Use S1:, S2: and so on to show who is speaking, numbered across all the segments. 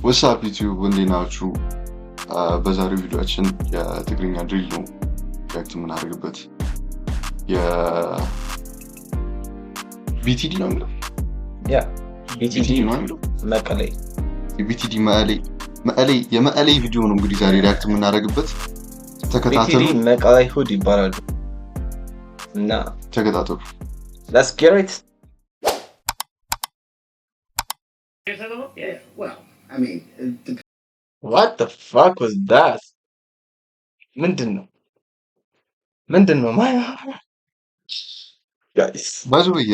S1: What's up YouTube፣ እንዴት ናችሁ? በዛሬው ቪዲዮአችን የትግርኛ drill ነው react የምናደርግበት። የ BTD ነው የሚለው።
S2: Yeah.
S1: BTD
S2: BTD
S1: ነው የሚለው።
S2: መቀሌ።
S1: የ BTD መቀሌ፣ መቀሌ፣ የመቀሌ ቪዲዮ ነው እንግዲህ ዛሬ react የምናደርግበት።
S2: BTD
S1: ተከታተሉ።
S2: መቀሌ hood ይባላሉ እና
S1: ተከታተሉ።
S2: Let's get it.
S3: Yeah, well, I mean, it
S2: What the fuck was that? ምንድን ነው? ምንድን ነው guys?
S1: By the way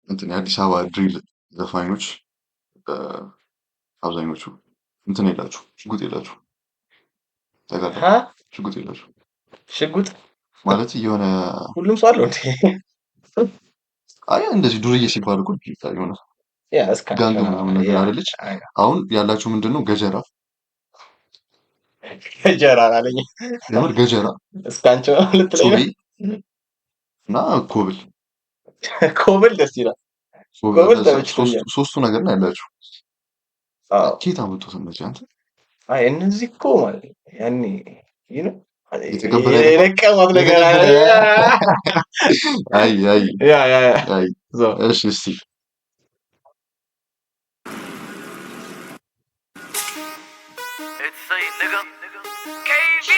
S1: እንትን የአዲስ አበባ drill ዘፋኞች አብዛኞቹ እንትን የላችሁ፣ ሽጉጥ የላችሁ፣ ታውቃለህ?
S2: ሀ?
S1: ሽጉጥ የላችሁ።
S2: ሽጉጥ?
S1: ማለት የሆነ
S2: ሁሉም ሰው አለው እንዴ?
S1: አይ፣ እንደዚህ ዱርዬ ሲባል እኮ የሆነ
S2: Yeah, እስከ
S1: gang ምናምን ነገር አይደለች። አሁን ያላችሁ ምንድን ነው? ገጀራ።
S2: ገጀራ አላለኝ።
S1: የምር ገጀራ።
S2: እስካንቸው ልትለኝ
S1: ጩቤ
S2: ነው?
S1: እና ኮብል።
S2: ኮብል ደስ ይላል። ኮብል ተመችቶኛል።
S1: ሶስቱ ነገር ነው ያላችሁ።
S2: አዎ።
S1: ኬት አመጡት እነዚህ አንተ?
S2: አይ፣ እነዚህ እኮ ማለት ነው ያኔ ይህ
S1: የተቀበለ
S2: የለቀሟት ነገር አለ።
S1: አይ አይ።
S2: Yeah.
S1: አይ።
S2: So
S1: እሺ፣ እስቲ።
S4: It's a nigga. KB.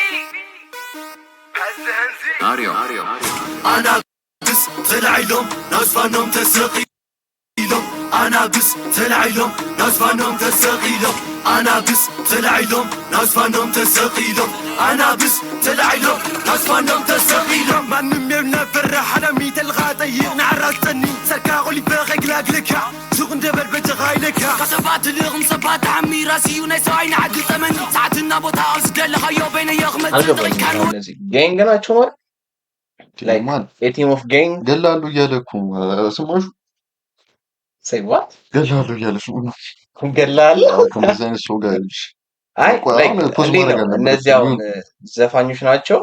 S5: ኣናብስ ተላዒሎም ናብ ዝፋኖም ተሰቒሎም፣ ኣናብስ ተላዒሎም ናብ ዝፋኖም ተሰቒሎም፣ ኣናብስ ተላዒሎም ናብ ዝፋኖም ተሰቒሎም፣ ኣናብስ ተላዒሎም ናብ ዝፋኖም ተሰቒሎም። ማንም የብና ሓላሚ ተልኻ ጠይቕ ንዓራዝፀኒ ሰርካ ቆሊፈ ከግላግለካ ሱቕ እንደበል በጀኻ ኢለካ
S4: ከሰባት ልቕም ሰባት ዓሚ ራስዩ ናይ ሰብኣይ ንዓዲ ጠመኒ ሰዓትና ቦታ ኣብ ዝደለኻዮ በይነዮ ክመፅእ
S2: አልገባኝም።
S4: ጥሪካን።
S2: አሁን እነዚህ gang ናቸው ማለት like
S1: ማን
S2: a team of gang?
S1: ገላሉ እያለ እኮ ስማሹ።
S2: Say what?
S1: ገላሉ እያለች ነው።
S2: ገላለ።
S1: ከእንደዚህ አይነት ሰው ጋር ይኸውልሽ፣
S2: አይ
S1: ቆይ
S2: like
S1: አሁን pause
S2: እንዴት
S1: ማድረግ
S2: ነው
S1: አልነበረብኝም።
S2: እነዚህ አሁን ዘፋኞች ናቸው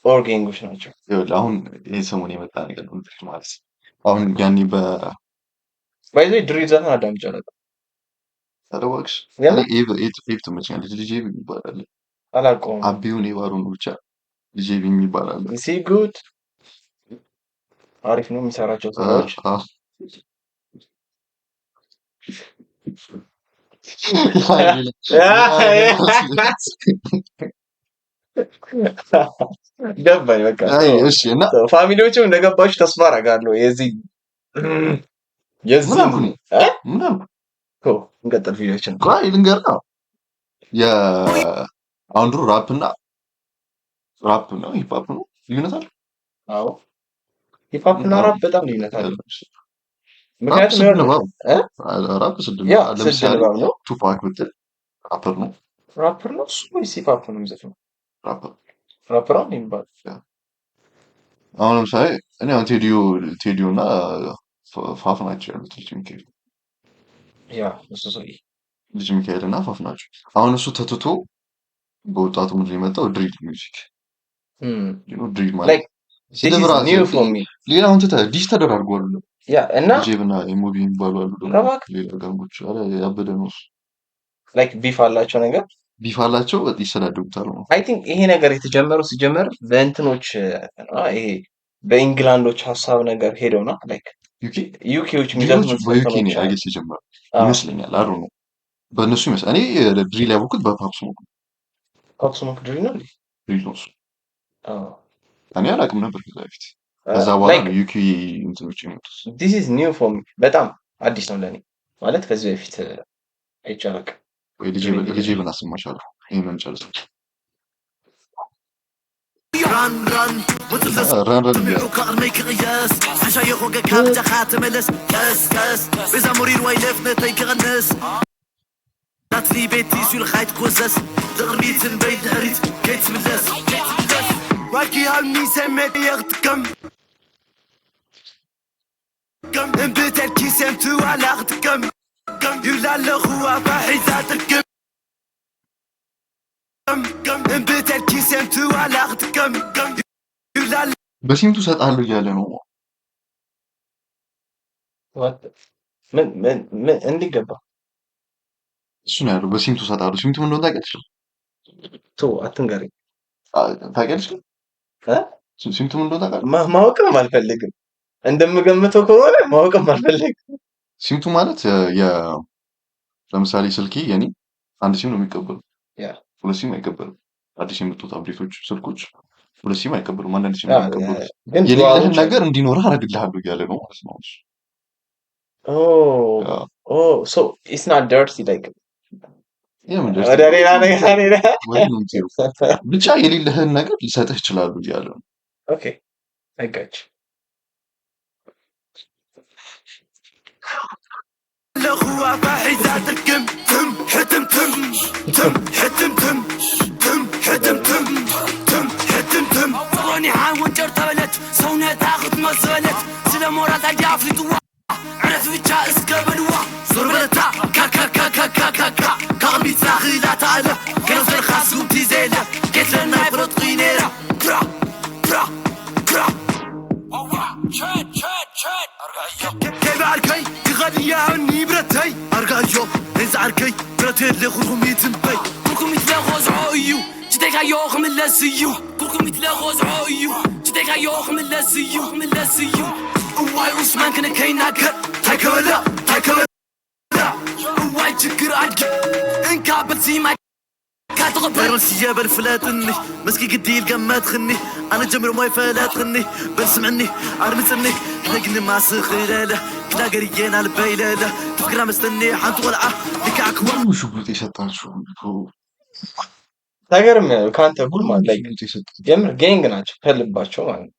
S2: or gang ኦች ናቸው?
S1: ይኸውልህ፣ አሁን ይሄ ሰሞን የመጣ ነገር ነው drill ማለት አሁን ያኔ በ
S2: By the way, drill ዘፈን አዳምጬ አላውቅም።
S1: ኧረ እባክሽ። እኔ
S2: የምር።
S1: ኤብ ኤብ ትመቸኛለች። ልጅ ኤብ የሚባል አለ።
S2: አላውቀውም።
S1: አቤውን ኤባሩ ነው፣ ብቻ ልጅ ኤብ የሚባል አለ።
S2: Is he good? አሪፍ ነው የሚሰራቸው ስራዎች። ገባኝ በቃ።
S1: አይ እሺ፣ እና
S2: Family ዎችም እንደገባችሁ ተስፋ አደርጋለሁ። የዚህ
S1: ምን
S2: የዚህ
S1: አልኩ እኔ?
S2: እ?
S1: ምን አልኩ?
S2: እንቀጥል ቪዲዮችን።
S1: ቆይ ልንገርህ ነው። የአሁን ድሮ ራፕ እና ራፕ ነው hip hop ነው ልዩነት አለ?
S2: አዎ፣ hip hop እና ራፕ በጣም ልዩነት አለው።
S1: ራፕ
S2: ምክንያቱም
S1: ስድ
S2: ይኸውልህ
S1: ንባብ
S2: እ?
S1: ራፕ ስድ
S2: ያ
S1: ንባብ
S2: ስድ
S1: ለምሳሌ
S2: ንባብ ነው።
S1: ቱፓክ ብትል ራፐር ነው።
S2: ራፐር ነው እሱ ወይስ hip hop ነው የሚዘፍነው?
S1: ራፐር።
S2: ራፐር ነው የሚባለው።
S1: Yeah። አሁን ለምሳሌ እኔ አሁን ቴዲዮ ቴዲዮ እና ፋፍ ናቸው ያሉት፣ ልጅ ሚካኤል።
S2: Yeah፣ እሱ ሰውዬ።
S1: ልጅ ሚካኤል እና ፋፍ ናቸው። አሁን እሱ ተትቶ በወጣቱ ምድር የመጣው drill music drill ማለት
S2: Like this
S1: ስድብ
S2: is
S1: ራሱ
S2: new for me.
S1: ሌላውን ትተህ diss ተደራርጓል።
S2: Yeah, እና
S1: ልጄብ እና ኤሞቢ የሚባሉ አሉ ደግሞ።
S2: እባክህ።
S1: ሌላ gang ኦች። ኧረ ያበደ ነው እሱ።
S2: Like beef አላቸው ነገር።
S1: Beef አላቸው፣ ይሰዳደቡታል ነው።
S2: I think ይሄ ነገር የተጀመረው ሲጀመር በእንትኖች ነው፣ ይሄ በኢንግላንዶች ሀሳብ ነገር ሄደው ነው like
S1: UK
S2: UK ዎች
S1: drill ኦች
S2: የሚዘፍኑት
S1: በ UK
S2: ዘፈኖች
S1: ነው
S2: አሉ።
S1: I guess የጀመረው
S2: አዎ።
S1: ይመስለኛል። አሩ ነው በእነሱ ይመስል። እኔ drill ያወኩት በ Pop Smoke ነው።
S2: Pop Smoke drill ነው እንዴ?
S1: Drill ነው እሱ።
S2: አዎ።
S1: እኔ አላውቅም ነበር ከዛ በፊት። ከዛ በኋላ
S2: Like
S1: ነው UK እንትኖች የመጡት።
S2: This is new for me፣ በጣም አዲስ ነው ለኔ። ማለት ከዚህ በፊት አይቼ አላውቅም።
S1: ወይ
S2: drill
S1: ልጄብን አሰማሻለሁ። ይሄንን ጨርስ።
S5: Run run ወፅእ
S1: Run run እያለ
S5: ሰሚዑ ከቕድመይ ክቕየስ ሓሻዮ ኮገካ ብጃኻ ተመለስ ቀስ ቀስ ቤዛ ሙሪር ወይ ለፍነተይ ክቕንስ ናትኒ ቤቲ ሲልካ ይትኮሰስ ዝቕድሚትን በይ ድሕሪት ከይትምለስ ዋልኪ ሃብኒ ሰመት የኽትከም እምብተልኪ ሰምቱ ዋላ ክትከም ይብላ ኣለኹ ኣፋ ሒዛ ትርክም እምብተልኪ ሰምቱ ዋላ ክትከም ይብላ
S1: በሲምቱ እሰጥሃለሁ እያለ ነው።
S2: What? ምን ምን ምን እንዲገባ?
S1: እሱ ነው ያለው። በሲምቱ እሰጥሃለሁ። ሲምቱ ምን እንደሆነ ታውቂያለሽ?
S2: ቶ አትንገረኝ።
S1: ታውቂያለሽ?
S2: እ?
S1: ሲምቱ ምን እንደሆነ ታውቃለህ?
S2: ማወቅም አልፈልግም። እንደምገምተው ከሆነ ማወቅም አልፈልግም።
S1: ሲምቱ ማለት ለምሳሌ ስልኬ የኔ አንድ ሲም ነው የሚቀበሉ፣ ሁለት ሲም አይቀበልም። አዲስ የመጡት update ኦች ስልኮች ሁለት ሲም አይቀበሉም፣ አንዳንድ ሲም ነው የሚቀበሉት።
S2: ግን
S1: የሌለህን
S2: dual ኦች አሉ።
S1: ነገር እንዲኖርህ አደርግልሃለሁ እያለ ነው ማለት ነው እሱ።
S2: Oh. Oh, so it's not dirty, like
S1: የምን dirty?
S2: ወደ ሌላ ነገር ሌላ
S1: ወይ ነው የምትይው? ብቻ የሌለህን ነገር ሊሰጥህ ይችላሉ እያለ ነው።
S2: Okay, I got you.
S5: ለኹ ኣፋሒዛ ትርክም ትም ሕትም ትም ትም ሕትም ትም ትም ሕትም ትም ትም ሕትም ትም
S4: ፍቅሮኒ ወንጨር ተበለት ሰውነታ ክትመስበለት ስለ ሞራል ታዲያ ኣፍሊጥዋ ዕረፍ ብቻ እስከ በልዋ
S5: ዞር በለታ ካካካካካካካ ካቕሚት ራኽላ ተኣለ ገዘርካ ስጉምቲ ዘየለ ጌትለና ይፍረጥኩ ነይራ ክራ ክራ ክራ ከይበዓልከይ ክኸድያኒ ብረተይ ኣርጋዮ ነዝዓርከይ ብረት የለ ኩርኩም ይትንበይ
S4: ኩርኩም ይትለኾዝዖ እዩ ጅተካዮ ክምለስ እዩ ኩርኩም ይትለኾዝዖ እዩ ጅተካዮ ክምለስ እዩ ክምለስ እዩ እዋይ ኡስማን ክንከይናገር
S5: ታይከበላ ታይከበላ
S4: እዋይ ችግር ኣድጊ እንካ በልሲ ማይ ካትቕበል
S5: راسي يا بالفلاتني مسكي قدي القمات خني انا جمر ما يفلات خني بل سمعني ارمسني حنا ما سخلاله كلا قرينا البيلاله تفكر مستني حنت ولعه لكعك
S1: ምንድን ነው ሽጉጥ የሰጣችሁ?
S2: ተገርም ያለው ከአንተ ጉል ማለት like
S1: ሽጉጥ የሰጡት
S2: የምር gang ናቸው ከልባቸው ማለት ነው።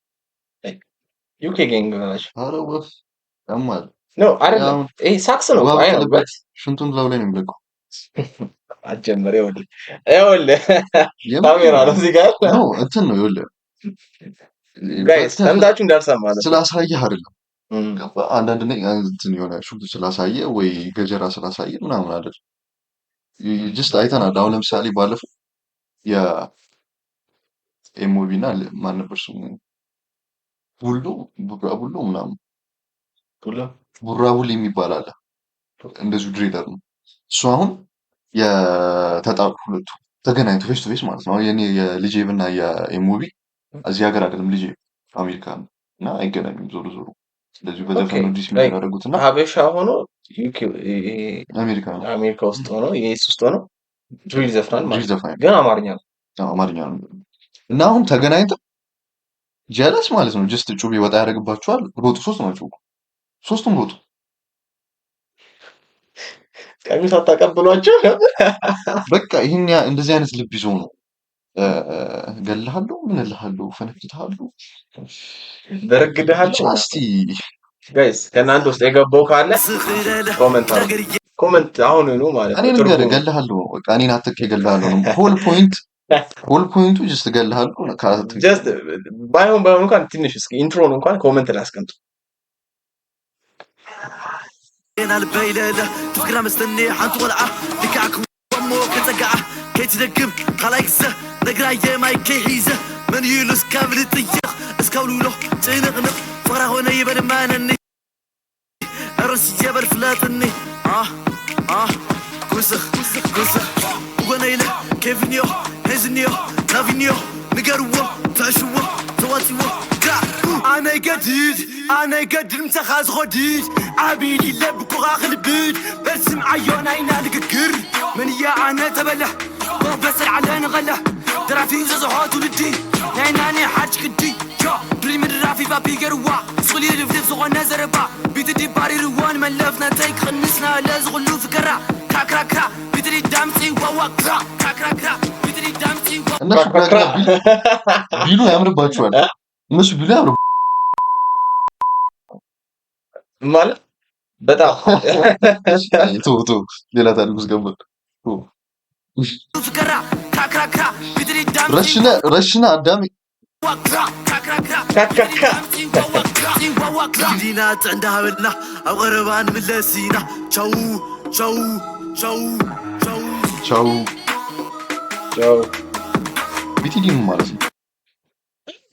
S2: Like UK gang ናቸው።
S1: ኧረ ወፍ ያማል።
S2: No አይደለም፣
S1: አሁን
S2: ይሄ ሳክስ ነው
S1: ውሃ
S2: እኮ አይ ነው
S1: ብጥልበት ሽንቱን ላው ላይ ነው የሚለቀው።
S2: አትጀምር። ይኸውልህ ይኸውልህ
S1: የምር
S2: ካሜራ ነው እዚህ ጋር
S1: ነው እንትን ነው ይኸውልህ፣
S2: Guys ሰምታችሁ እንዳልሰማ ነው።
S1: ስላሳየህ አይደለም ገባህ? አንዳንድ እንትን የሆነ ሽጉጥ ስላሳየ ወይ ገጀራ ስላሳየ ምናምን አይደለም። Just አይተናል። አሁን ለምሳሌ ባለፈው የኤሞቢ እና ማን ነበር ስሙ ቡሎ ቡራ ቡሎ ምናምን
S2: ቡሎ
S1: ቡራቡል የሚባል አለ። እንደዚሁ driller ነው እሱ። አሁን የተጣሉ ሁለቱ ተገናኝቶ face to face ማለት ነው። አሁን የኔ የልጄብ እና የኤሞቢ እዚህ ሀገር አይደለም፣ ልጄ አሜሪካ ነው እና አይገናኙም። ዞሮ ዞሮ እንደዚሁ በዘፈን ነው diss
S2: Like
S1: የሚደራረጉት እና
S2: ሀበሻ ሆኖ UK
S1: አሜሪካ ነው
S2: አሜሪካ ውስጥ ሆኖ US ውስጥ ሆኖ drill ይዘፍናል
S1: drill
S2: ማለት ነው።
S1: ዘፋኝ ነው።
S2: ግን አማርኛ ነው።
S1: አዎ፣ አማርኛ ነው እና አሁን ተገናኝተው ጀለስ ማለት ነው። Just ጩቤ ወጣ ያደርግባቸዋል። ሮጡ። ሶስት ናቸው እኮ ሶስቱም ሮጡ።
S2: ቀሚስ አታቀብሏቸው።
S1: በቃ ይህን እንደዚህ አይነት ልብ ይዞ ነው እገልሃለሁ፣ ምን እልሃለሁ፣ ፈነክትሃለሁ
S2: በረግድሃለሁ።
S1: ብቻ እስቲ
S2: Guys ከእናንተ ውስጥ የገባው ካለ
S5: ስኽለለ
S2: comment አድርጉ።
S5: ነገርዬ
S2: Comment አሁን ነው ማለት
S1: እኔ
S2: ነው
S1: ልንገርህ፣
S2: ትርጉሙ።
S1: እገልሃለሁ ነው በቃ እኔን አትክ እገልሃለሁ ነው whole point፣ whole point ኡ just እገልሃለሁ ከአትክ
S2: Just ባይሆን ባይሆን እንኳን ትንሽ እስኪ intro ን እንኳን comment ላይ አስቀምጡ።
S5: البيلاله تفكر مستني حنت ولعه لكعك ومو كتقعه كيتدقم خلايك زه نقرايه ماي كيحيزه من يلس كامل طيخ اسكاولولو تنقنق فقرا هنا يبان مانني الرسي جبل فلاتني اه اه كوسخ كوسخ وغنيله كيفنيو هزنيو نافينيو نقروا تعشوا تواتيو كرا انا قديد انا قدر متخاز غديد عبيدي لبكو غاخل بيد برسم عيون عينا نقكر من يا انا تبله بس على نغله درافي ززحات ولدي نايناني حاج كدي دري من رافي بابي قروا سغلي لفلف زغنا زربا بيتدي باري روان ملفنا تيك خنسنا لازغلو فكرة كرا كرا كرا بيتدي دامتي واوا كرا كرا كرا كرا بيتدي دامتي واوا
S1: እነሱ
S2: ክራ
S1: ክራ ክራ ቢሉ ያምርባቸዋል። እነሱ ቢሉ ያምር
S2: ማለት በጣም
S1: ቶ ቶ ሌላ ታሪክ ውስጥ ገባ። ቶ
S4: فكرة كرا كرا كرا بيتدي دامتي
S1: ረሽነ ረሽነ አዳሚ
S4: واوا كرا كرا كرا كرا
S2: ካካካ
S4: بيتدي دامتي واوا كرا واوا كرا
S5: ግዲና ጥዕንዳ ሃበልና ኣብ ቀረባ ንምለስ ኢና ቻው ቻው ቻው ቻው
S1: ቻው
S2: ቻው
S1: ቢቲዲ ምን ማለት ነው?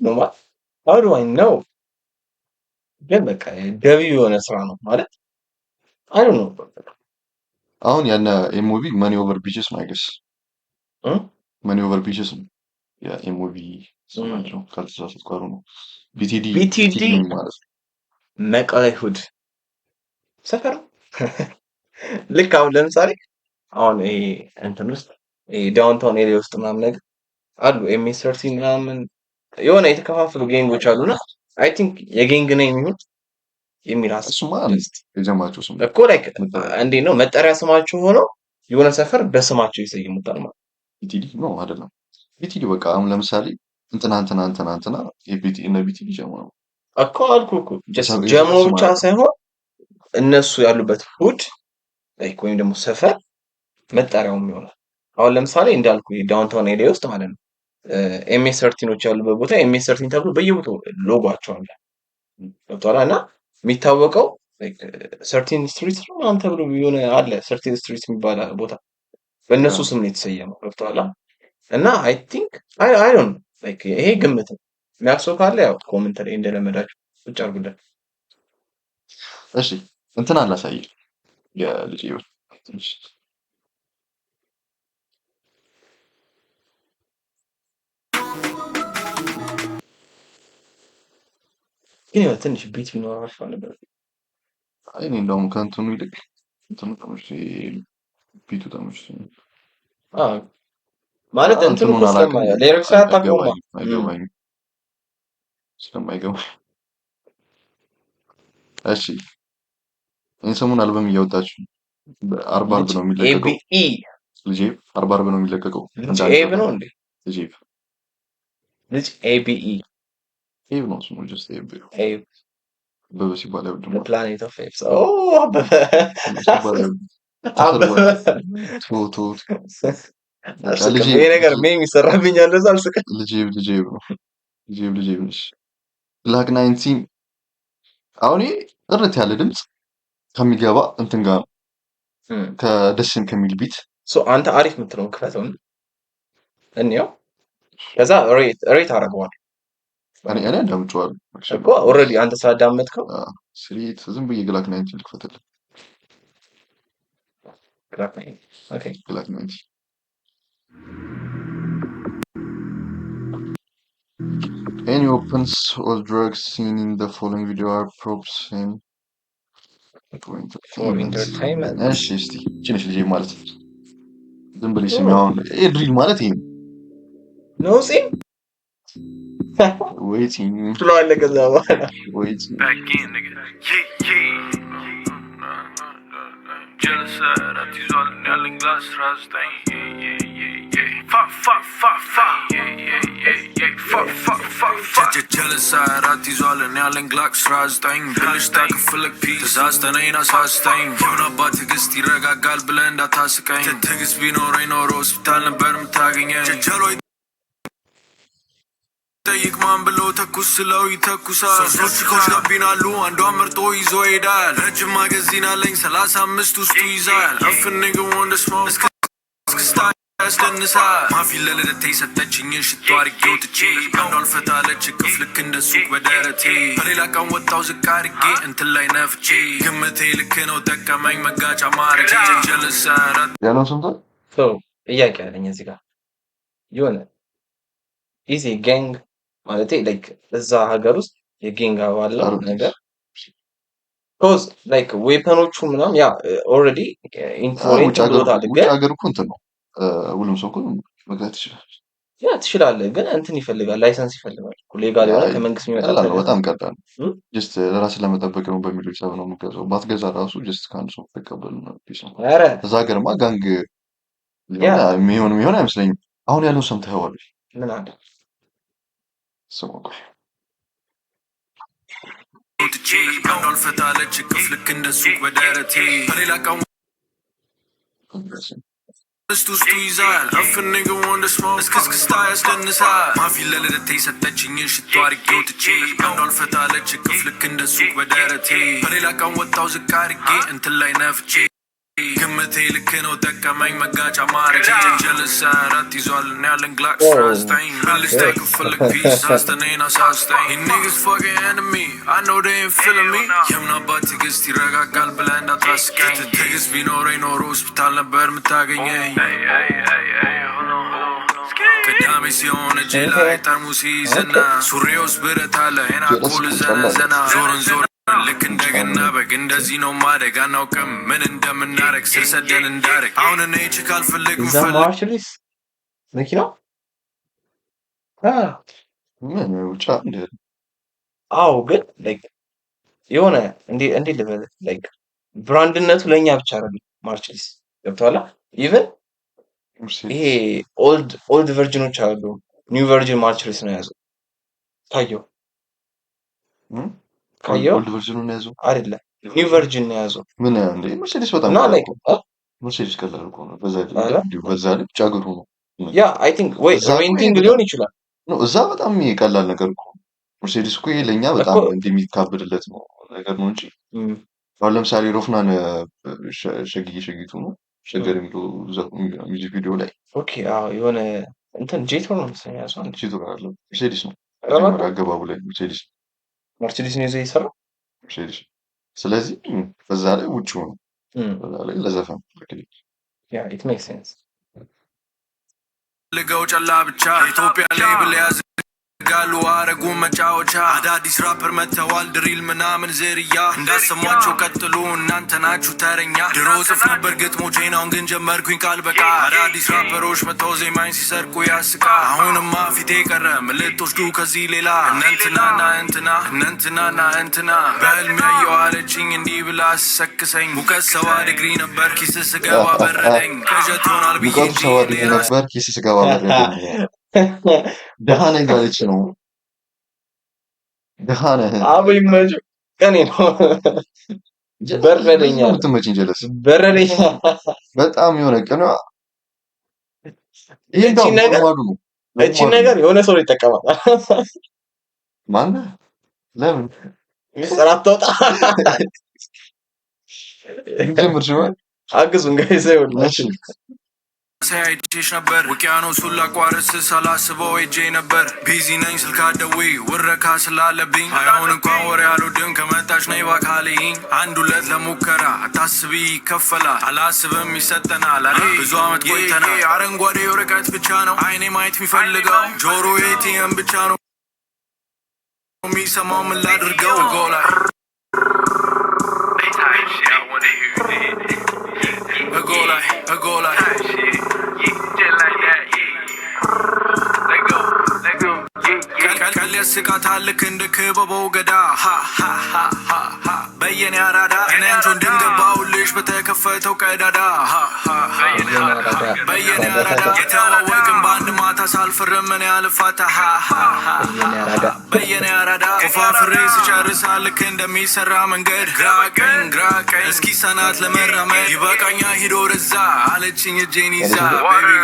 S2: ነው ማለት how do I know ግን በቃ ገቢ የሆነ ስራ ነው ማለት I don't know.
S1: አሁን ያነ ኤምኦቢ money over bitches ነው I guess።
S2: እ?
S1: Money over bitches ነው የኤምኦቢ ስማቸው ካልተሳሳትኩ ነው። ቢቲዲ
S2: ቢቲዲ
S1: ቢቲዲ ምን ማለት ነው?
S2: መቀሌ hood ሰፈር ነው። ልክ አሁን ለምሳሌ አሁን ይሄ እንትን ውስጥ ይሄ downtown area ውስጥ ምናምን ነገር አሉ MS 13 ምናምን የሆነ የተከፋፈሉ gang ኦች አሉና I think የ gang name ይሁን የሚል ሀሳብ
S1: እሱማ
S2: just
S1: የጀማቸው ስም
S2: እኮ like
S1: መጠሪያ
S2: እንዴት ነው መጠሪያ ስማቸው ሆኖ የሆነ ሰፈር በስማቸው ይሰይሙታል ማለት።
S1: ቢቲዲ ነው አይደለም። ቢቲዲ በቃ አሁን ለምሳሌ እንትና እንትና እንትና እንትና የቢቲ እነ ቢቲዲ ጀማ ነው።
S2: እኮ አልኩህ እኮ just
S1: የሰፈር
S2: ጀሞ
S1: ስም
S2: ብቻ
S1: አይደለም።
S2: ሳይሆን እነሱ ያሉበት hood like ወይም ደግሞ ሰፈር መጠሪያውም ይሆናል። አሁን ለምሳሌ እንዳልኩ downtown area ውስጥ ማለት ነው MS 13 ኦች ያሉበት ቦታ MS 13 ተብሎ በየቦታው ሎጓቸው አለ። ገብቶሃል? እና የሚታወቀው 13 Street ነው ምናምን ተብሎ የሆነ አለ፣ 13 Street የሚባል ቦታ በእነሱ ስም ነው የተሰየመው። ገብቶሃል? እና I think I don't like ይሄ ግምት ነው። የሚያውቅ ሰው ካለ ያው comment ላይ እንደለመዳችሁ ቁጭ አድርጉልን።
S1: እሺ እንትን አላሳይህ የልጅ ትንሽ
S2: ግን ያው ትንሽ beat ቢኖር አሪፍ ነበር።
S1: አይ እኔ እንደውም ከእንትኑ ይልቅ እንትኑ ተመችቶኝ beat ኡ ተመችቶኝ።
S2: አዎ ማለት እንትኑ
S1: እንትኑን
S2: እኮ
S1: አላውቅም፣
S2: ስለማ lyrics አታውቀውማ።
S1: አይገባኝም አይገባኝም ስለማይገባኝ። እሺ ይህን ሰሞን አልበም እያወጣችሁ አርብ አርብ
S2: ልጅ
S1: ነው የሚለቀቀው።
S2: ኤቢኢ
S1: ልጄ አርብ አርብ ነው የሚለቀቀው።
S2: ልጅ
S1: እንደ አንድ
S2: ኤብ
S1: ዘፈን
S2: ነው እንዴ?
S1: ልጄ
S2: ልጅ ኤቢኢ
S1: ኤብ ነው ስሙ። Just ኤብ
S2: ኤብ
S1: አበበ ሲባል አይወድም ማለት
S2: Planet of Apes። ኦ አበበ
S1: አበበ ሲባል አይወድም።
S2: አበበ
S1: ተሰድቧል። ቶ ቶ በቃ
S2: አልስቅም።
S1: ልጄ
S2: ይሄ ነገር meme ይሰራብኛል። ለዛ አልስቅም።
S1: ልጄ ልጄ ነው ልጄ ልጄ ነሽ። Glock 19 አሁን ይሄ ጥርት ያለ ድምፅ ከሚገባ እንትን ጋር ነው ከደስም ከሚል beat።
S2: So አንተ አሪፍ የምትለውን ክፈተውን እንየው። ከዛ rate አደርገዋለሁ
S1: እኔ አዳምጬዋለሁ actually።
S2: እኮ already አንተ ስላዳመጥከው።
S1: ስሪት ዝም ብዬ Glock 19 ልክፈትልህ።
S2: Glock 9 okay።
S1: Glock 19 Any weapons or drugs seen in the following video are props and for
S2: for
S1: entertainment.
S2: entertainment።
S1: እሺ እስቲ ትንሽ ልጄ ማለት ዝም ብለሽ ስሚ። አሁን ይሄ drill ማለት ይሄ ነው።
S2: ነው ጺም
S1: ወይ ጺም
S2: ትለዋለህ ከዛ በኋላ
S1: ወይ ጺም።
S6: Back in, nigga. Yeah, yeah. Genocide, አትይዟል ያለኝ glass ራስጠኝ። Yeah, yeah, yeah, yeah. Fuck, fuck, fuck, fuck. Yeah, yeah, yeah, yeah. Fuck, fuck, fuck, fuck. ጀለሳድ አትይዟል ያለኝ ግላስ ራስጠኝ። ብልሽታ ክፍልክ ፒስ ተሳስተነኝ አሳስተኝ። የሆነ አባት ትዕግስት ይረጋጋል ብለህ እንዳታስቀኝ። ትዕግስት ቢኖረኝ ኖሮ ሆስፒታል ነበር የምታገኘኝ። ጀጀሎ ጠይቅ ማን ብሎ ተኩስ ስለው ይተኩሳል። ሶስት ቺኮች ጋቢናሉ አንዷን መርጦ ይዞ ሄዳል። ረጅም ማገዚን አለኝ 35 ውስጡ ይዛል። እፍንግ ወንድ ስሞክ እስክስታ ያስደንሳል። ማፊ ለልደቴ ሰጠችኝን ሽቶ አድርጌ ወጥቼ አንዷ አልፈታለች እቅፍ ልክ እንደ ሱቅ በደረቴ። በሌላ ቀን ወጣው ዝቅ አድርጌ እንትን ላይ ነፍቼ ግምቴ ልክ ነው ጠቀመኝ መጋጫ ማረጌ። ጀለሰረት
S1: ያለውን ሰምተሃል?
S2: ሰው ጥያቄ አለኝ እዚህ ጋር የሆነ is gang ማለት like እዛ ሀገር ውስጥ የ gang አባል ነው
S1: I don't think
S2: ነገር 'cause like weapon ኦቹ ምናምን yeah already intro ላይ
S1: ውጭ
S2: እንትን
S1: ሀገር
S2: ብሎታል
S1: ውጭ
S2: ግን
S1: ሀገር እኮ እንትን ነው ሁሉም ሰው እኮ መግዛት ይችላል።
S2: Yeah ትችላለህ፣ ግን እንትን ይፈልጋል፣ license ይፈልጋል እኮ legal የሆነ ከመንግስት የሚመጣ
S1: ቀላል ነው፣ በጣም ቀላል ነው።
S2: እም?
S1: Just ለራስን ለመጠበቅ ነው በሚለው ሂሳብ ነው የምገዛው። ባትገዛ ራሱ just ከአንድ ሰው ተቀበል ነው peace ነው።
S2: ኧረ
S1: እዛ ሀገርማ gang
S2: ያ
S1: ሊሆን የሚሆን አይመስለኝም። አሁን ያለው ሰምተኸዋል?
S2: ምን አለ
S1: ስማ ቆይ
S6: ወጥቼ አንዷ አልፈታለች እቅፍ ልክ እንደ ሱቅ በደረቴ። በሌላ ቀን ውስጥ ውስጡ ይዛል። እፍንግ ወንድ ስሞክ እስክስክስታ ያስደንሳል። ማፊ ለልደቴ ሰጠችኝን ሽቶ አድርጌ ወጥቼ አንዷ አልፈታለች እቅፍ ልክ እንደ ሱቅ በደረቴ። በሌላ ቀን ወጣው ዝቅ አድርጌ እንትን ላይ ነፍቼ ግምቴ ልክ ነው፣ ጠቀመኝ መጋጫ ማድረግ። ጀለስ 4 ይዟል፣ እኔ ያለን Glock 19። ብልጭታ ክፈልግ peace አስተኔን አሳስተኝ። You niggas fucking enemy, I know they ain't feeling me። የምን አባት ትዕግስት፣ ይረጋጋል ብለህ እንዳታስቀኝ። ትዕግስት ቢኖረኝ ኖሮ ሆስፒታል ነበር የምታገኘኝ። ቅዳሜ ሲሆን እጄ ላይ ጠርሙስ ይይዝና ሱሬ ውስጥ ብረት አለ
S1: ጀለስ
S6: ኤናኮል
S1: ቁንጫላ
S6: ዘነዘና ዞርን ዞርን ልክ እንደገና በግ። እንደዚህ ነው ማደግ፣ አናውቅም ምን እንደምናረግ፣ ስር ሰደን እንዳረግ። አሁን እኔ chick አልፈልግ።
S2: እዛ
S6: ምፈልግ
S2: ማርቸዲስ መኪናው
S1: ምን ውጫ እንደ
S2: አዎ፣ ግን like የሆነ እንዴ ልበልህ፣ like brand ነቱ ለእኛ ብቻ አይደለም። ማርቸዲስ ገብቶሃል? Even ይሄ
S1: መርሴዲስ
S2: old version ኖች አሉ። New version ማርቸዲስ ነው የያዘው። ካየው ካየው
S1: Old version ኑን ያዘው?
S2: አይደለም፣ new version ነው የያዘው።
S1: ምን እንደ መርሴዲስ በጣም
S2: እና
S1: ቀላል
S2: like
S1: እኮ ነው። መርሴዲስ ቀላል እኮ ነው። በዛ ላይ
S2: አረ
S1: እንዲሁ በዛ ላይ ውጭ ሀገር ሆኖ
S2: Yeah, I think ወይ
S1: እዛ እኮ ይሄ
S2: renting
S1: በጣም
S2: ሊሆን ይችላል።
S1: ነው፣ እዛ በጣም ይሄ ቀላል ነገር እኮ ነው። መርሴዲስ እኮ ይሄ ለእኛ
S2: እኮ
S1: በጣም እንደሚካበድለት ነው ነገር ነው እንጂ አሁን ለምሳሌ ሮፍናን ሸግዬ ሸጊቱ ነው ሸገር የሚለው music video ላይ
S2: Okay፣ አዎ፣ የሆነ እንትን ጄቶር ነው መሰለኝ የያዘው አንድ።
S1: ጄቶር አለ፣ መርሴዲስ ነው።
S2: ኧረ
S1: መጀመሪያ
S2: እባክህ።
S1: አገባቡ ላይ መርሴዲስ።
S2: መርሴዲስ ነው ይዞ የሰራው።
S1: መርሴዲስ። ስለዚህ በዛ ላይ ውጭ ሆኖ በዛ ላይ ለዘፈን
S2: Yeah, it make sense.
S6: ልገው ጨላ ብቻ ኢትዮጵያ label ያዝጋሉ አረጉ መጫወቻ። አዳዲስ ራፐር መጥተዋል drill ምናምን ዝርያ፣ እንዳሰሟቸው ቀጥሉ፣ እናንተ ናችሁ ተረኛ። ድሮ ጽፍ ነበር ግጥሞቼን፣ አሁን ግን ጀመርኩኝ ቃል በቃ። አዳዲስ ራፐሮች መጥተው ዜማኝ ሲሰርቁ ያስቃ። አሁንማ ፊቴ ቀረ፣ ምን ልትወስዱ ከዚህ ሌላ? እነንትናና እንትና፣ እነንትናና እንትና። በህልሜ ያየው አለችኝ እንዲህ ብላ አሰክሰኝ። ሙቀት 70 ዲግሪ ነበር፣ ኪስ ስገባ በረደኝ። ቅዠት ሆኗል ብዬ
S1: ሙቀቱ
S6: እንጂ
S1: 70
S6: እኔ
S1: ዲግሪ
S6: ራሴ
S1: ነበር፣ ኪስ ስገባ በረደኝ። ደሃ ነኝ ጋለች ነው፣ ደሃ ነህ።
S2: አቦ ይመችው፣ ቀኔ ነው።
S1: ጀለስ
S2: በረደኝ
S1: ለዚህ ነው
S2: አለ።
S1: የምትመችኝ ጀለስ።
S2: በረደኝ።
S1: በጣም የሆነ ቀኗ ይሄ
S2: እቺን
S1: እንደውም
S2: ነገር
S1: normal ኡ ነው።
S2: እቺን
S1: Normal ኡ
S2: ነገር
S1: ነው።
S2: የሆነ ሰው ይጠቀማል።
S1: ማነህ? ለምን?
S2: ሚስጥር አታውጣ።
S1: ጀምር ሲሆን
S2: አግዙን guys ይኸውላችሁ።
S1: እሺ።
S6: ሳይቼሽ ነበር፣ ውቅያኖሱን ላቋርጥ ሳላስበው ሄጄ ነበር። Busy ነኝ፣ ስልክ አትደውይ፣ ውረካ ስላለብኝ አይሆን። እንኳን ወሬ አልወድም፣ ከመጣሽ ነይ ባካልኝ። አንድ ሁለት ለሙከራ አታስቢ፣ ይከፈላል። አላስብም፣ ይሰጠናል አይደል? ብዙ አመት ቆይተናል። አረንጓዴ ወረቀት ብቻ ነው አይኔ ማየት የሚፈልገው፣ ጆሮ ATM ብቻ ነው የሚሰማው። ምን ላድርገው? ጎላ ጎላ ጎላ። ቀል ያስቃታል ልክ እንደ ክበበው ገዳ። ሃ በየኔ አራዳ እኔ አንቺ ወንድም ገባሁልሽ በተከፈተው ቀዳዳ። ሃ
S2: በየኔ አራዳ።
S6: በየኔ አራዳ የተዋወቅን በአንድ ማታ፣ ሳልፈርም እኔ አልፋታ።
S2: በየኔ አራዳ።
S6: በየኔ አራዳ ቆፋፍሬ ስጨርሳ ልክ እንደሚሰራ መንገድ፣ ግራ ቀኝ ግራ ቀኝ እስኪ ሰናት ለመራመድ። ይበቃኛ ሂዶ ረዛ አለችኝ እጄን ይዛ baby።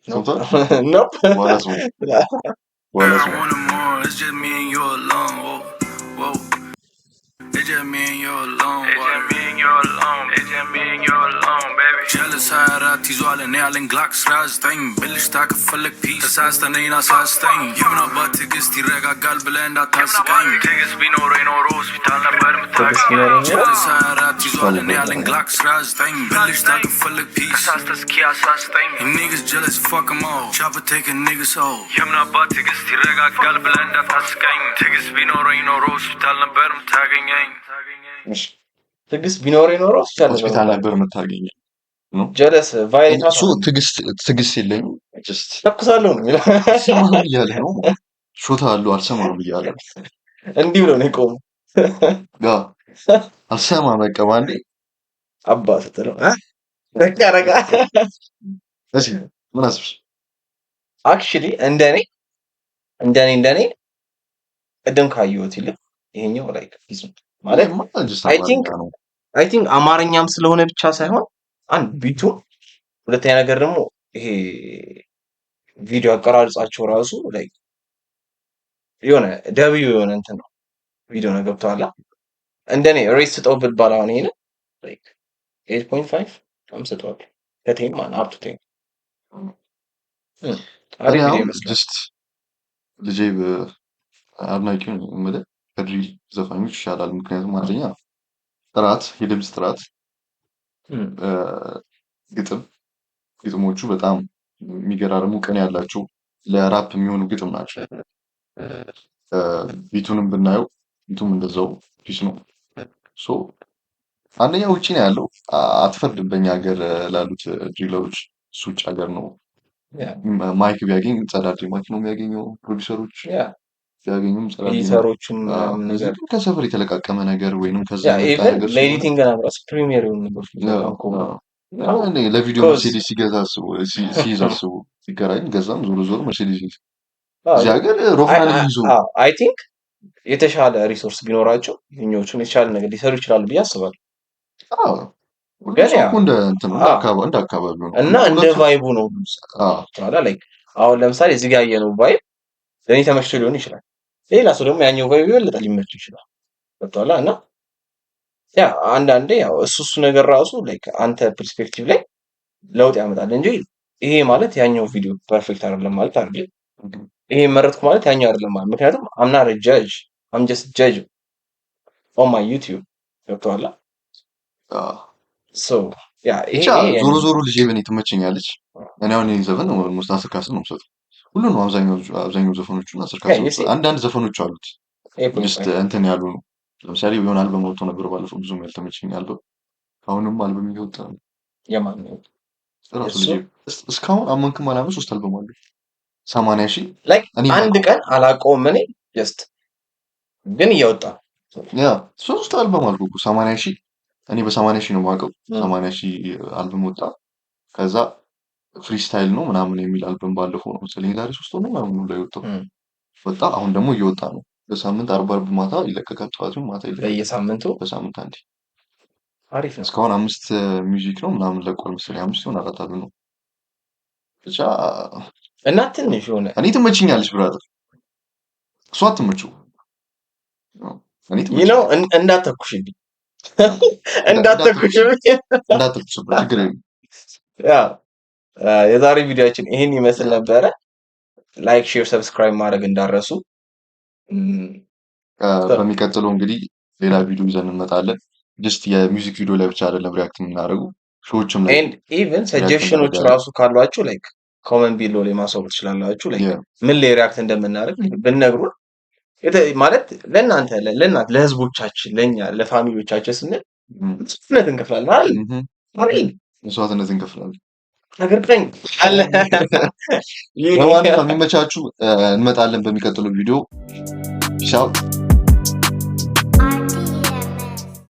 S1: ሰምቷል።
S2: Nope.
S1: በኋላ ስሙ፣ በኋላ
S6: I
S1: ስሙ።
S6: want more. It's just me and you alone. Whoa, whoa. It's just me and you alone. It's just me and you alone. It's just me and you alone, baby. ጀለስ 24 ይዟል፣ እኔ ያለን Glock 19። ብልሽታ ከፈለግ peace ተሳስተህ እኔን አሳስተኝ። የምን አባት ትዕግስት፣ ይረጋጋል ብለህ እንዳታስቀኝ። ትዕግስት ቢኖረኝ ኖሮ ሆስፒታል ነበር
S2: ትዕግስት ቢኖረኝ ኖሮ
S6: ጀለስ 24 ይዟል፣ እኔ
S1: ነበር
S6: ያለን Glock 19። ብልሽታ ከፈለግ peace ተሳስተህ እስኪ አሳስተኝ። Niggas jealous, fuck 'em all. Chopper take a nigga soul. የምን አባት ትዕግስት፣ ይረጋጋል ብለህ እንዳታስቀኝ። ትዕግስት ቢኖረኝ ኖሮ ሆስፒታል ነበር የምታገኘኝ።
S1: እሺ።
S2: ትዕግስት ቢኖረኝ ኖሮ ሆስፒታል ነበር
S1: ሆስፒታል
S2: የምታገኘኝ።
S1: ነበር የምታገኘኝ ነው።
S2: ጀለስ violate
S1: እሱ ትዕግስት የለኝም just
S2: ተኩሳለሁ ነው የሚለው።
S1: አልሰማህም እያለ ነው። ሾታ አለው፣ አልሰማህም እያለ ነው።
S2: እንዲህ ብሎ ነው የቆመው።
S1: ጋ አልሰማህም በቃ ባንዴ።
S2: አባ ስትለው እ? በቃ ረጋ።
S1: እሺ፣ ምን አስብሽ?
S2: Actually እንደኔ ቅድም ካየሁት ይልቅ ይሄኛው like ፊዝ ነው ማለት
S1: ይሄማ just
S2: I think
S1: አማርኛ ነው።
S2: I think አማርኛም ስለሆነ ብቻ ሳይሆን አንድ beat ኡ፣ ሁለተኛ ነገር ደግሞ ይሄ ቪዲዮ አቀራረጻቸው ራሱ like የሆነ W የሆነ እንትን ነው፣ ቪዲዮ ነው፣ ገብቶሃል? እንደኔ rate ስጠው ብባል አሁን ይሄንን Like 8.5 ሰጠዋለሁ ከ 10 ማለት up to 10።
S1: እኔ
S2: አሪፍ ቪዲዮ
S1: አሁን
S2: ይመስላል።
S1: Just ልጄ አድናቂው ነኝ የምልህ ከ drill ዘፋኞች ይሻላል። ምክንያቱም አንደኛ ጥራት፣ የድምፅ ጥራት፣ ግጥም፣ ግጥሞቹ በጣም የሚገራርሙ ቅኔ ያላቸው ለራፕ የሚሆኑ ግጥም ናቸው። Beat ኡንም ብናየው beat ኡም እንደዛው peace ነው። So አንደኛ ውጪ ነው ያለው፣ አትፈርድም። በእኛ ሀገር ላሉት driller ኦች እሱ ውጭ ሀገር ነው። Mic ቢያገኝ ጸዳዴ mic ነው የሚያገኘው። ፕሮዲሰሮች ቢያገኙም ጸዳዴ ነው።
S2: Editor ኦቹም ምናምን
S1: እዚህ
S2: ነገር
S1: ግን ከሰፈር የተለቃቀመ ነገር ወይንም ከዛ የመጣ
S2: Even
S1: ነገር ስለሆነ
S2: ለ editing ራሱ Premiere የሆኑ ነገሮች የሚጠቀም ከሆነ
S1: እኔ ለቪዲዮ
S2: 'Cause
S1: መርሴዲስ ሲገዛ አስቡ፣ ሲይዝ አስቡ፣ ሲከራይም ገዛም ዞሮ ዞሮ መርሴዲስ ይዝ። እዚህ ሀገር ሮፍናን ይዞ
S2: I think የተሻለ resource ቢኖራቸው የኛዎቹም የተሻለ ነገር ሊሰሩ ይችላሉ ብዬ አስባለሁ።
S1: አዎ፣ ሁሉም
S2: ግን
S1: ሰው
S2: ያ
S1: እኮ እንደ እንትን ነው፣ እንደ አካባቢ እንደ አካባቢው ነው።
S2: እና እንደ
S1: ሁለቱ
S2: vibe ኡ ነው ሁሉም ሰው like አሁን ለምሳሌ እዚህ ጋር ያየነው vibe ለእኔ ተመችቶ ሊሆን ይችላል። ሌላ ሰው ደግሞ ያኛው vibe የበለጠ ሊመቸው ይችላል። ገብቶሃል? እና yeah አንዳንዴ ያው እሱ ነገር ራሱ like አንተ perspective ላይ ለውጥ ያመጣል እንጂ ይሄ ማለት ያኛው ቪዲዮ perfect አይደለም ማለት አይደለም። ይሄ መረጥኩ ማለት ያኛው አይደለም ማለት፣ ምክንያቱም I'm not judge, I'm just judge on my YouTube። ገብቶሃል? So yeah ይሄ
S1: ብቻ
S2: ይሄ
S1: ዞሮ ዞሮ ልጄ በእኔ ትመቸኛለች። እኔ አሁን ይሄን ዘፈን almost 10 ከ10 ነው የምሰጠው። ሁሉ ነው አብዛኛው ዘፈኖቹን 10 ከ10 ነው የምሰጠው። አንዳንድ ዘፈኖች አሉት just እንትን ያሉ ነው። ለምሳሌ የሆነ አልበም ወጥቶ ነበር ባለፈው ብዙም ያልተመቸኝ አልበም። አሁንም አልበም እየወጣ ነው።
S2: የማን ነው?
S1: ራሱ
S2: እሱ
S1: ልጄ እስካሁን አመንክም አላመን ሶስት አልበም አለው። 80,000
S2: Like
S1: እኔ
S2: አንድ
S1: የማውቀው
S2: ቀን አላውቀውም እኔ just ግን እየወጣ ነው።
S1: Yeah፣ ሶስት አልበም አልኩህ እኮ፣ 80,000። እኔ በ80,000 ነው የማውቀው። 80,000 አልበም ወጣ። ከዛ freestyle ነው ምናምን የሚል አልበም ባለፈው ነው መሰለኝ የዛሬ 3 ወር ነው ምናምን ላይ ወጣው ወጣ። አሁን ደግሞ እየወጣ ነው። በሳምንት አርብ አርብ ማታ ይለቀቃል። ጠዋትም ማታ ይለቀቃል።
S2: በየሳምንቱ?
S1: በሳምንት አንዴ።
S2: አሪፍ ነው።
S1: እስካሁን አምስት music ነው ምናምን ለቋል መሰለኝ፣ አምስት ይሆን አራት አሉ ነው ብቻ።
S2: እና ትንሽ የሆነ
S1: እኔ ትመችኛለች brother፣ እሷ አትመችው። እኔ
S2: ይህ ነው።
S1: ትመችኛለች።
S2: እንዳተኩሽብኝ
S1: እንዳተኩስ
S2: እንዳተኩሽብኝ።
S1: እንዳተኩስበት ችግር የለም።
S2: Yeah፣ የዛሬ ቪዲዮአችን ይህን ይመስል ነበረ። Like፣ share፣ subscribe ማድረግ እንዳረሱ።
S1: በሚቀጥለው እንግዲህ ሌላ ቪዲዮ ይዘን እንመጣለን። Just የ music video ላይ ብቻ አይደለም react የምናደርገው፣ show ዎችም ላይ
S2: And even
S1: react
S2: suggestion ኦች
S1: እናደርጋለን።
S2: ራሱ ካሏችሁ like comment below ላይ ማሳወቅ ትችላላችሁ። Like ምን ላይ react እንደምናደርግ ብትነግሩን ማለት ለእናንተ ለህዝቦቻችን፣ ለእኛ ለ family ዎቻችን ስንል መስዋዕትነት እንከፍላለን አይደል? አይደል?
S1: መስዋዕትነት እንከፍላለን።
S2: ነገር ግን አለ።
S1: ለማንኛውም የሚመቻችሁ እንመጣለን በሚቀጥለው ቪዲዮ። Peace out.